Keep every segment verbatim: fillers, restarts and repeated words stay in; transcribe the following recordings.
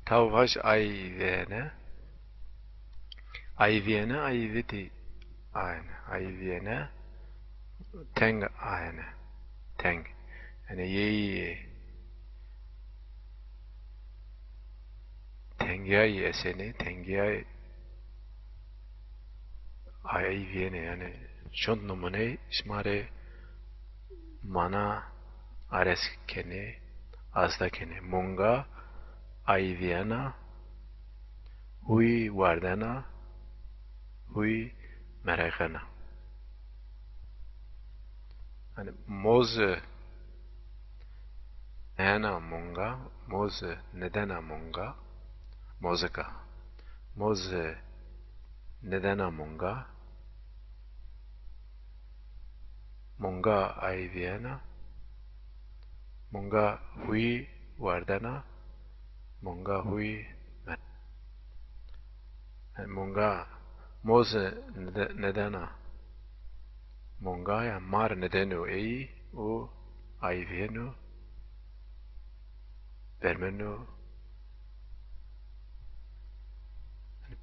Taw vaj ayvêne. Ayvêne, ayvitî ayene. Ayvêne, teng ayene. Teng. Yanî yeyî tengîyayî esenî, tengîyayî ayvêne. Yanî çond nimûney şima rê mana ares kenê, asta kenê. Munga ayvêna, huy wardena, huy mereqena. Yanî mozi nêhena munga, mozi nidena munga, mozika. Mozi nidena munga, munga ayvêna, munga huy wardena, munga huy me-, munga mozi nide-, nidena munga, ya mar nideno ey û ayvêno, bermeno.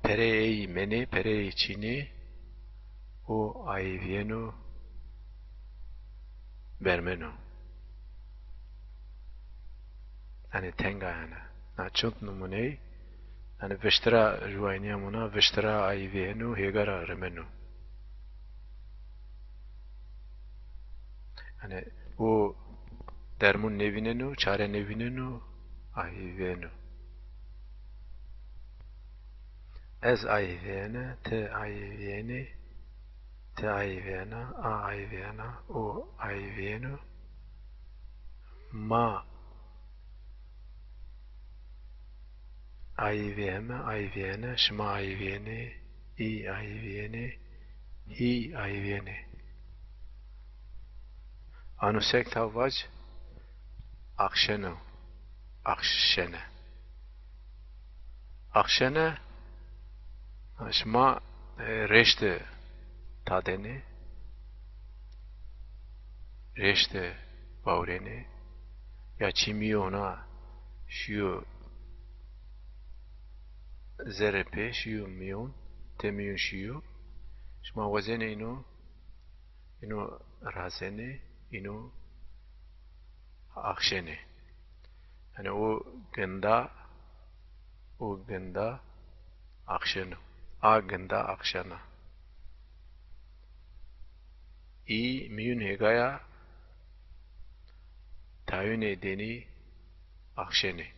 Pereyê ey menê, pereyê çînê û ayvêno, bermeno. Yanî teng ayene. Na çond nimûney, yanî viştira riwaynîya mona, viştira ayvêno, hêga ra rimeno. Yanî o dermûn nêvîneno, çare nêvîneno, ayvêno. Ez ayvêne, ti ayvênî, ti ayvêna, a ayvêna, o ayvêno, ma ayvême, ayvêne, şima ayvênî, î ayvênî, hî ayvênî. Anusek taw vac axşeno, axşene. Axşene, şima, e, rêşti tadenê, rêşti vawrênê, ya çî mîyona şîyo zerrê pê, şîyo mîyon, tê mîyon şîyo. Şima wazenê îno, îno razenê, îno axşenê. Yanî o ginda, o ginda axşeno. A ginda axşena. Î mîyun hêgaya tayunê dênî axşenê.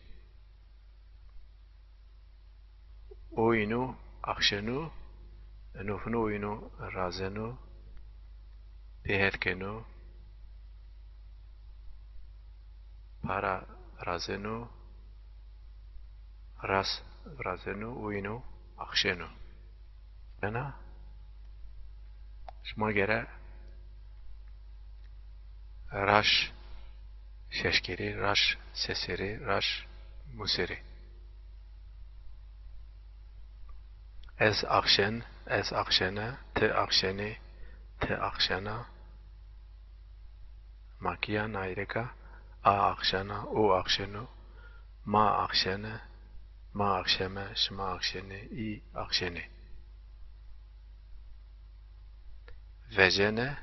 O îno axşeno, eno fino o îno razeno, pêhet keno, para razeno, ras razeno, o îno axşeno. Ena şima gere raş şeşkerî, raş seserî, raş muserî. Ez axşen, ez axşene, ti axşenî, ti axşena. Makîya nayreka, a axşena, o axşeno, ma axşene, ma axşeme, şima axşenî, î axşenî. Vecene.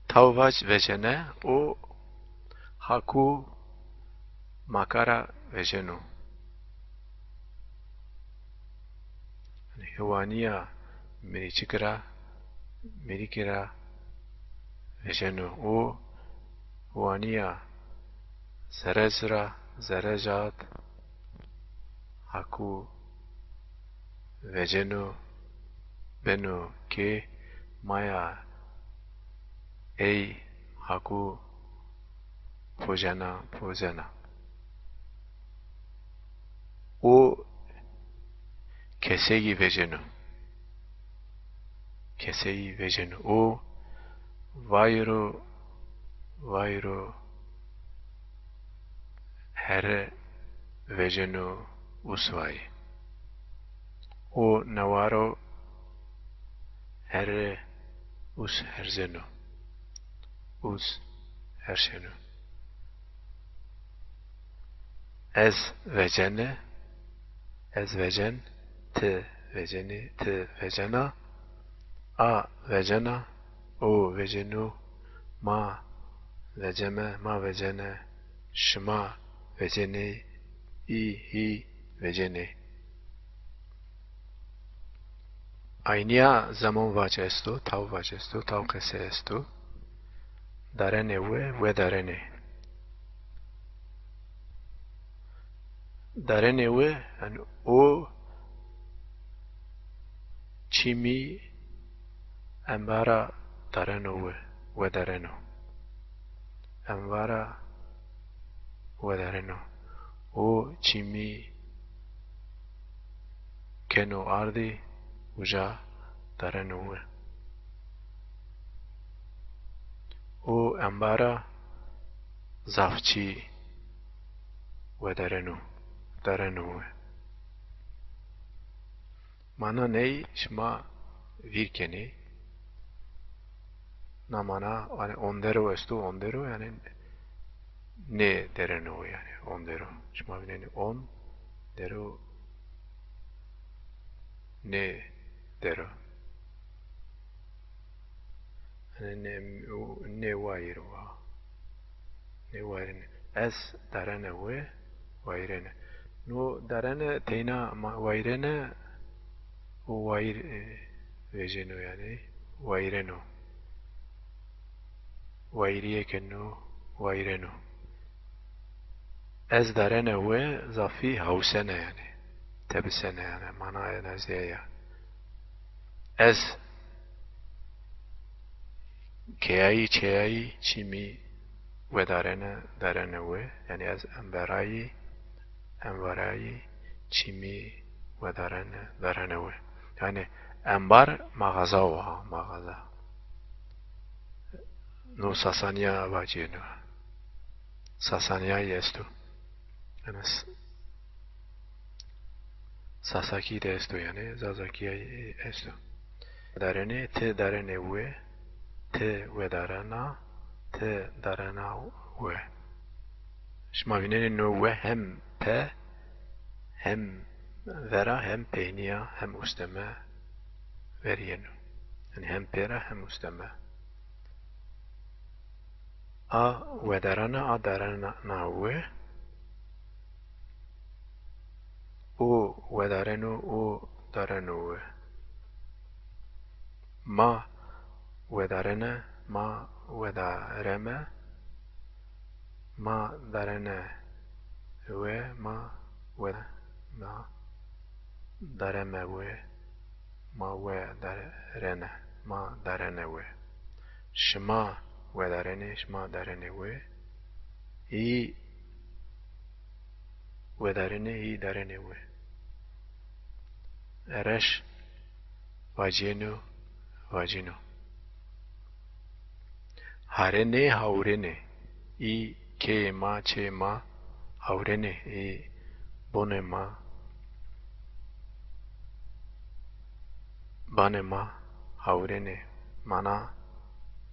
Taw vac vecene, o haku makara veceno. Yanî hêwanîya mirîçik ra, mirîkî ra veceno. O hêwanîya zerec ra, zerec ad haku veceno, beno ke maya ey haku pojena, pojena. O kesegî veceno. Keseyî veceno. O vayro, vayro here veceno usvayî. O newaro here us herzeno. Us herşeno. Ez vecene, ez vecen, ti vecenî, ti vecena, a vecena, o veceno, ma veceme, ma vecene, şima vecenî, î, hî vecenî. Aynîya zemon vac esto, taw vac esto, taw qese esto. Darenê we, wedarenê. Darenê we, yanî o çîmî embara dareno we, wedareno. Embara wedareno. O çîmî keno ardî, uca dareno we. O embara zaf çî wedareno, dareno we. Mana ney şima vîr kenî. Na mana, hani ondero esto, ondero, yanî nêdereno, yanî ondero. Şima vînenî on dero, nêdero. Hani nê, nêwayîro wa. Nêwayîrene. Ez darene we, wayîrene. No darene teyna ma-, wayîrene û wayîr, e, vejeno yanî. Wayîreno. Wayîrîye keno, wayîreno. Ez darene we zafî hawsene yanî. Tebisene yanî. Manaya nazdîya ya. Ez keyayî, çeyayî, çîmî wedarene, darene we. Yanî ez emberayî, envarayî, çîmî wedarene, darene we. Yanî embar maxaza wa, maxaza. No Sasanîya vacîyeno. Sasanîyayî esto. Yanî s-, Sasakî de esto yanî, Zazakîyayî esto. Darenê, ti darenê we, ti wedarena, ti darena we. Şima vînenê no we hem pe, hem vera, hem peynîya, hem usteme verîyeno. Yanî hem pêra hem usteme. A wedarena, a darena we. O wedareno, o dareno we. Ma wedarene, ma wedareme. Ma darene we, ma we, ma dareme we. Ma wedarene, ma darene we. Şima wedarenê, şima darenê we. Hî wedarenê, hî darenê we. Reş vacîyeno, vacîno. Harenê, hawrenê. Î keyê ma, çê ma, hawrenê. Î bonê ma, banê ma, hawrenê. Mana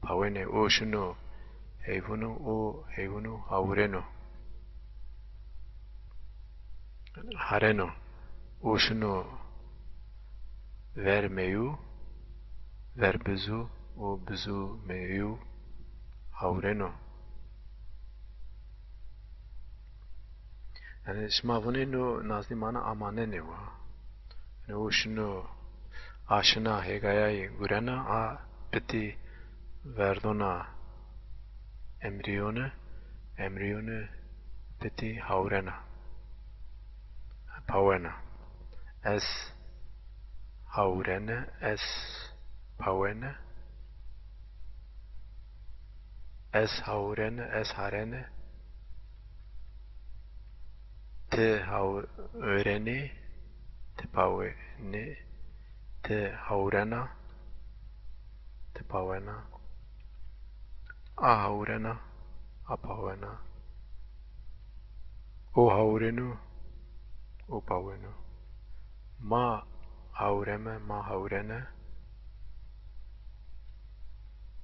pawenê. O şino heyvunu, o heyvunu hawreno. Hareno. O şino ver meyu, ver bizu, o bizu meyu hawreno. Yanî şima vunê no nazdî mana amanenê wa. Yanî o şino, a şina hêgayayî gurena, a pitî verdona emrîyone, emrîyone pitî hawrena, pawena. Ez hawrene, ez pawene. Ez hawrene, ez harene. Ti hawrenî, ti pawenî, ti hawrena, ti pawena. A hawrena, a pawena. O hawreno, o paweno. Ma hawreme, ma hawrene.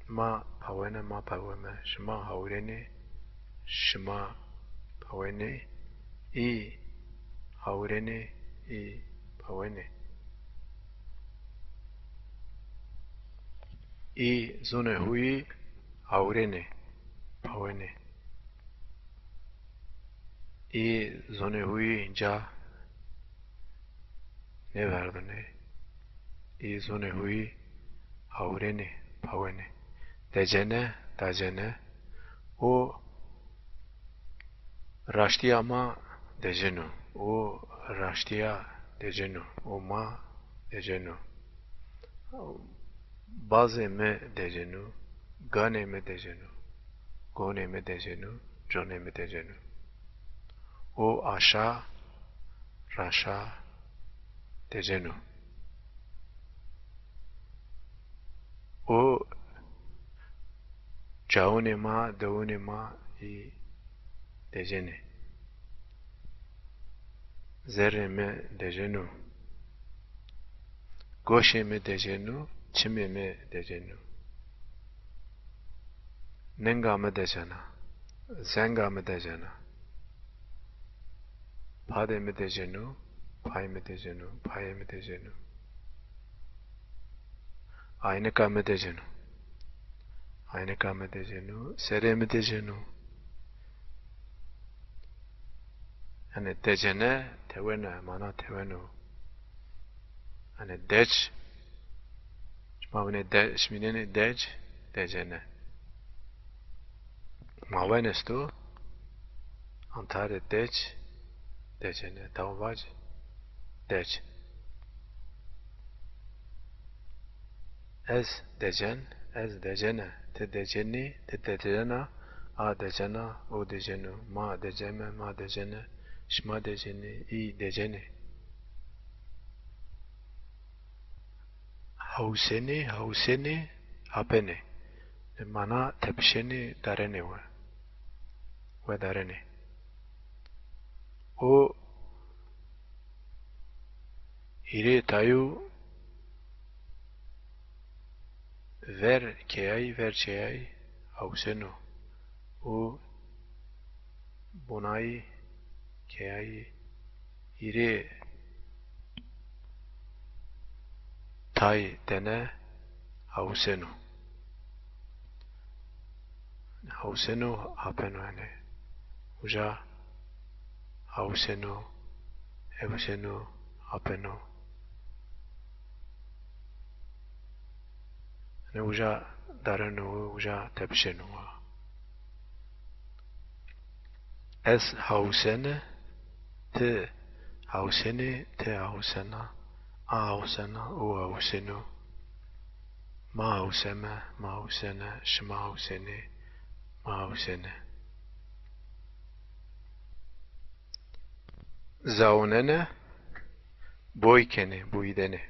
Ma pawene, ma paweme. Şima hawrenî, şima pawenî. Î hawrenê, î pawenê. Î zonê huyî hawrenê, pawenê. Î zonê huyî ca nêverdunê. Î zonê huyî hawrenê, pawenê. Decene, dacene. O raştîya ma deceno. O raştîya deceno. O ma deceno. Bazê mi deceno. Ganê mi deceno. Gonê mi deceno. Conê mi deceno. O aşa, raşa deceno. O caunê ma, deunê ma î decenê. Zerrê mi deceno. Goşê mi deceno, çimê mi deceno. Ninga mi decena, zenga mi decena. Padê mi deceno, payê mi deceno, payê mi deceno. Aynika mi deceno. Aynika mi deceno, serê mi deceno. Yanî decene, tewene, mana teweno. Yanî dec, şima vînê de-, şima vînenê dec, decene. Mawen esto, antarê dec, decene. Taw vac, dec. Ez decen, ez decene, ti decenî, ti decena, a decena, o deceno, ma deceme, ma decene, şima decenî, î decenê. Hawsenî, hawsenî, apenê. Mana tepişenî, darenê we. We darenê. O hîrê tayû ver keyay, ver çeyay hawseno. O bonay keyay hîrê tay dene hawseno. Hawseno, apeno, yanî uca hawseno, hewseno, apeno. Yanî uca dareno, uca tepişeno. Ez hawsene, ti hawsenî, ti hawsena, a hawsena, o hawseno, ma hawseme, ma hawsene, şima hawsenî, ma hawsene. Zaunene, boy kenê, boyîdenê.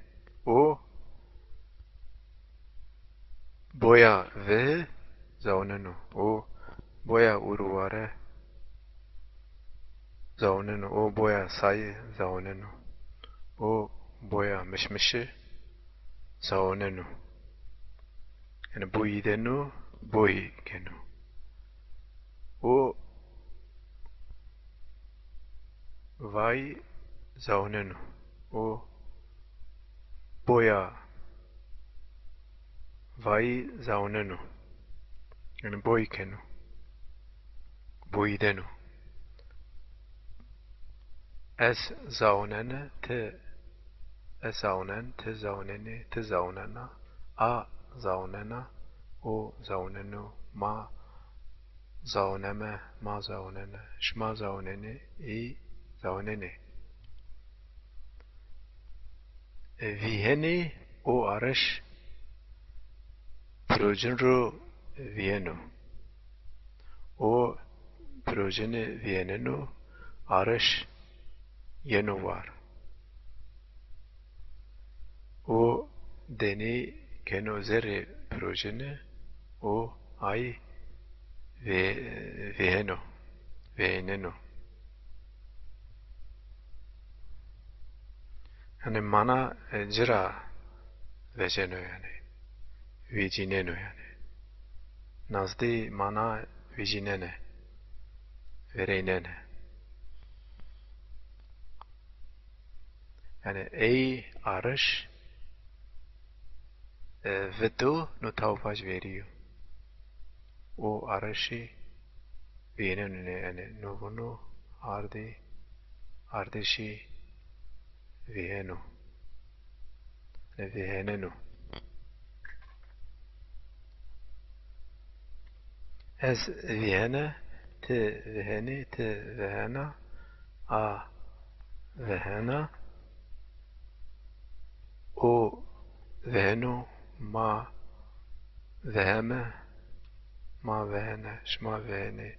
O boya vehe zauneno. O boya ûrûware zauneno. O boya sayî zauneno. O boya mişmişî zauneno. Yanî boyîdeno, boyî keno. O vayî zauneno. O boya vayî zauneno. Yanî boy keno. Boyîdeno. Ez zaunene, ti, ez zaunen, ti zaunenî, ti zaunena, a zaunena, o zauneno, ma zauneme, ma zaunene, şima zaunenî, î zaunenê. E, vîhenî, o arış pirocin ro vîyeno. O pirocini vîyeneno, arış yeno war. O denî keno zerrê pirocini, o ay vê-, vêheno, vêhneno. Yanî mana, e, ci ra veceno yanî. Vecîneno yanî. Nazdî mana vecînene, vereynene. Yanî ey arış, e, vito, no taw vac verîyo. O arışî vîneno, yanî no vûno ardî, ardişî vîheno. Yanî vîheneno. Ez vîhene, ti vîhenî, ti vîhena, a vîhena, o vîheno, ma vîheme, ma vîhene, şima vîhenî,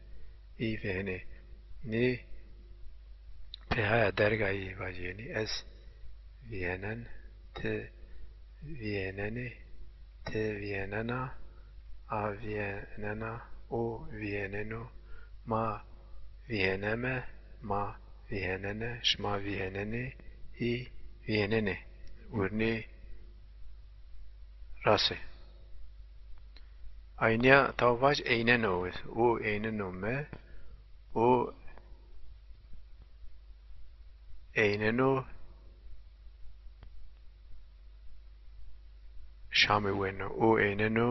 î vîhenî. Nî pêhaya dergayî vajîyenî. Ez vîhenen, ti vîhenenî, ti vîhenena, a vîhenena, o vîheneno, ma vîheneme, ma vîhenene, şima vîhenenî, î vîhenenî. Wurnî rast ê. Aynîya taw vac eyneno. O eyneno mi, o eyneno şamê weno. O eyneno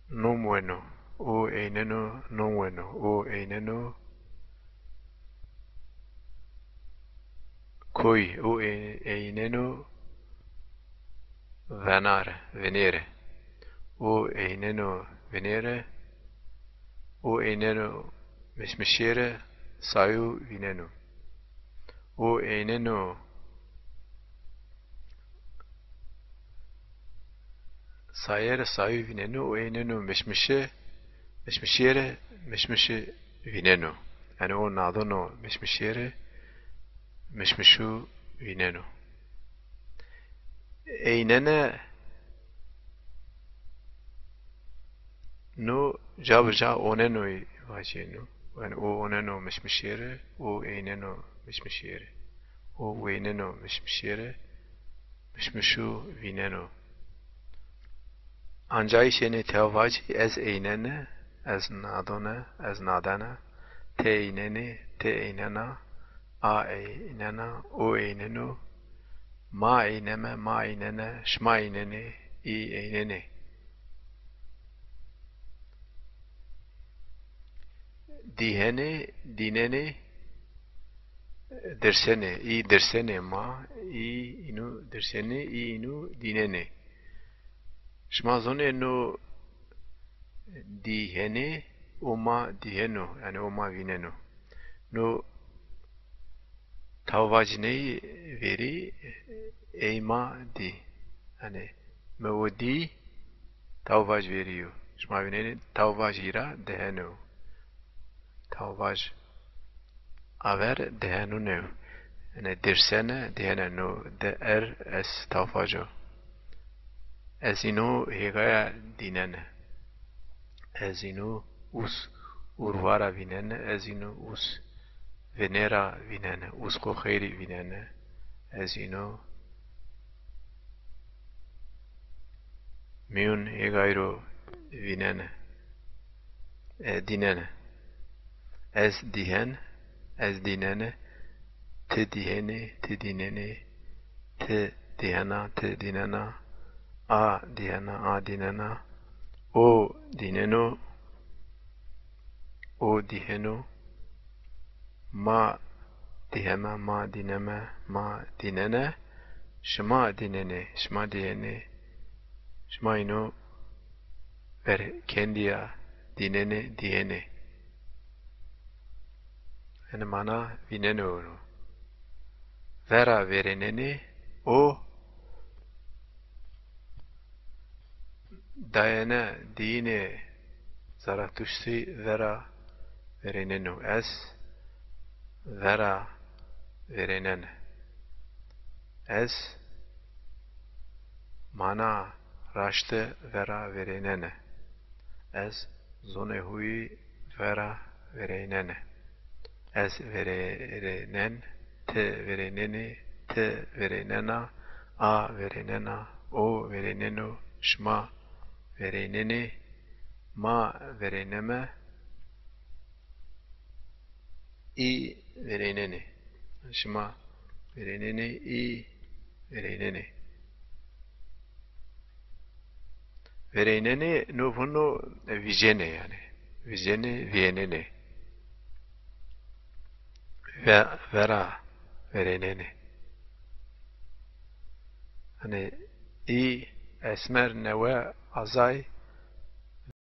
nom weno. O eyneno nom weno. O eyneno koyî. O ey-, eyneno venare, vinêre. O eyneno vinêre. O eyneno mişmişêre, sayo vîneno. O eyneno sayere, sayo vîneno. O eyneno mişmişe, mişmişêre, mişmişi vîneno. Yanî o nadono mişmişêre, mişmişu vîneno. Eynene no ca bi ca onenoyî vajîyeno. Yanî o oneno mişmişêre, o eyneno mişmişêre. O weyneno mişmişêre, mişmişu vîneno. Ancayîşê nê tewvacî ez eynene, ez nadone, ez nadene, ti eynenî, ti eynena, a eynena, o eyneno, ma eyneme, ma eynene, şima eynenî, î eynenî. Dîhenî, dînenî, dirsenî, î dirsenê ma, î înu dirsenî, î înu dînenî. Şima zonê no dîhenî, o ma dîheno, yanî o ma vîneno. No taw vac ney verî, ey ma dî. Yanî mi o dî, taw vac verî yo. Şima vînenî taw vac hîra diheno. Taw vac aver dihenune yo. Yanî dirsene, dihene no, di er es taw vac o. Ez îno hêgaya dînene. Ez îno us urva ra vînene, ez îno us vinê ra vînene, us xo xeyrî vînene. Ez îno mîyun hêgayî ro vînene, e, dînene. Ez dîhen, ez dînene, ti dîhenî, ti dînenî, ti dîhena, ti dînena, a dîhena, a dînena, o dîneno, o dîheno, ma dîheme, ma dîneme, ma dînene, şima dînenî, şima dîhenî, şima îno ver kendî ya dînenî, dîhenî. Yanî mana vînenê o. Vera verênenî, o dayene dîyînê Zaratuştî vera verêneno. Ez vera verênene. Ez mana raşti vera verênene. Ez zonê huyî vera verênene. Ez verênen, ti verênenî, ti verênena, a verênena, o verêneno, şima verênenî, ma verêneme, î verênenî. Şima vêrenenê, î vêrenenê. Vêrenenê no vuno vîjenê yanî. Vîjenê, vîyenenê. Ve, vera vêrenenê. Hanî î esmer newe azay